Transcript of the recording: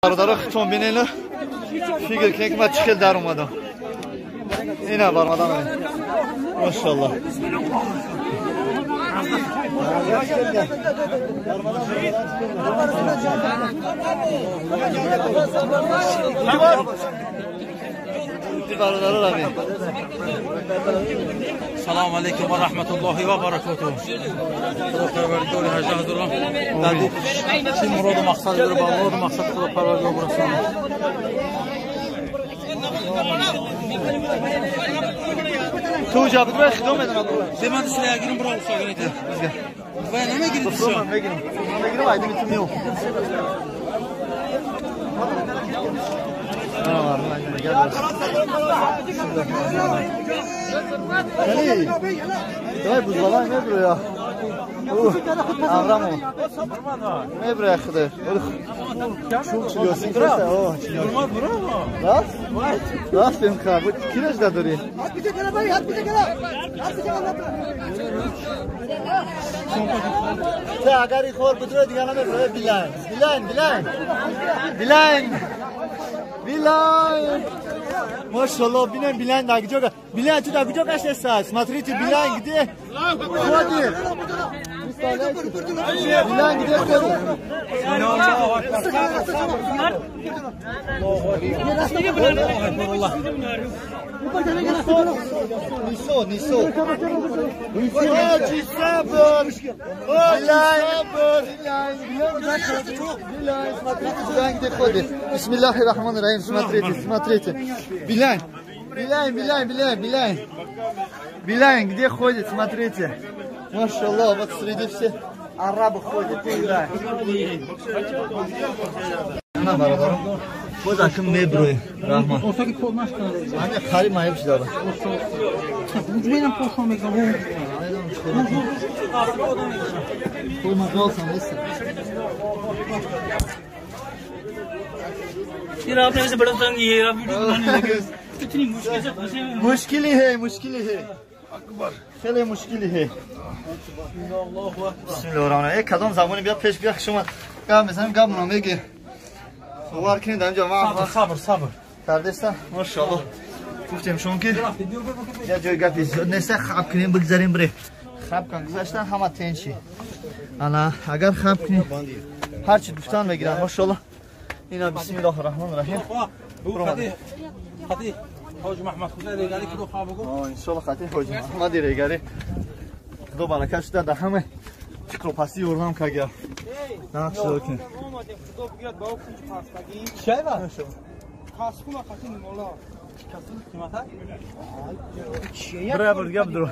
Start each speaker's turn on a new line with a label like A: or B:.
A: Бародаро, хитон бинед, фикр кунед, ки ман чӣ хел дар омадам. Ина баромадам, машалло. Бародаро, рабин.
B: Салом алейкум ва раҳматуллоҳи ва баракотуҳ. Худо парвардигори 18 ҳазорро дар чӣ муроду мақсад дора, ба муроду мақсад Худо парвардигор бирасонад.
A: Ту ҷабдура хидо медонам.
B: Деман сила гирим бро усагините. Ва намегирид
A: шо? Мегирам. Мегирам, айдим ту мио. Давай бузбалай меброя. Аврамо. Меброя худо. Чук чилёсин кеса. О, чилёсин. Рафт? Рафтем ха. Кираш дадори? Агар и хор будро дига намеброя. Билайн. Билайн, билайн. Билайн. Билайн. Машаллах, бинем Билайн дар куҷо. Билайн, ту дар куҷо гаштеста? Смотрите, Билайн где ходит? Билайн где ходит? Нисо, нисо. Ҳоҷи сабр. Билайн, Билайн, Билайн, смотрите, Билайн где ходит. Бисмиллахи рахмани рахим, смотрите, смотрите. Билайн, Билайн, Билайн, Билайн, Билайн. Билайн где ходит, смотрите. Машаллах, вот среди всех арабов ходит Билайн. На бародарам. Боз акм меброи, раҳмат. Ҳами қариб маеб шуда.
B: Менам пошо мегам.
C: यार आपने वैसे बड़ा तंग किया, आप वीडियो बनाने लगे, इतनी मुश्किल से फंसे हैं।
A: मुश्किल ही है, मुश्किल ही है, अकबर хеле мушкил है। Бисмиллоҳир-раҳмонир-раҳим. Кадом забони бия пеш бия шумо гап мезанем, гап мегӣ. Бовар кунед, инҷо ман
B: сабр сабр
A: кардеста, машааллоҳ. Гуфтем шумо ки я ҷои гапи зиёд нест, хаб кунем, бигзарем, бирем. Хаб кун гузаштан ҳама тенчи. Ана агар хаб кунем ҳарчи гуфтан мегиранд, машааллоҳ. Ина бисмиллоҳир-раҳмонир-раҳим.
B: Хати Ҳоҷи Маҳмад Худо регари ки хаб бигӯ.
A: Иншоаллоҳ хати Ҳоҷи Маҳмад регари. Худо баракат шуда дар ҳама фикру пасти ёрдам кагя. Нақш кун.
D: Худо бигӯяд ба кунҷ пастагӣ.
B: Чайва?
D: Каскуна хати нимола.
B: Каскун қимата?
A: Бира бурга бидро.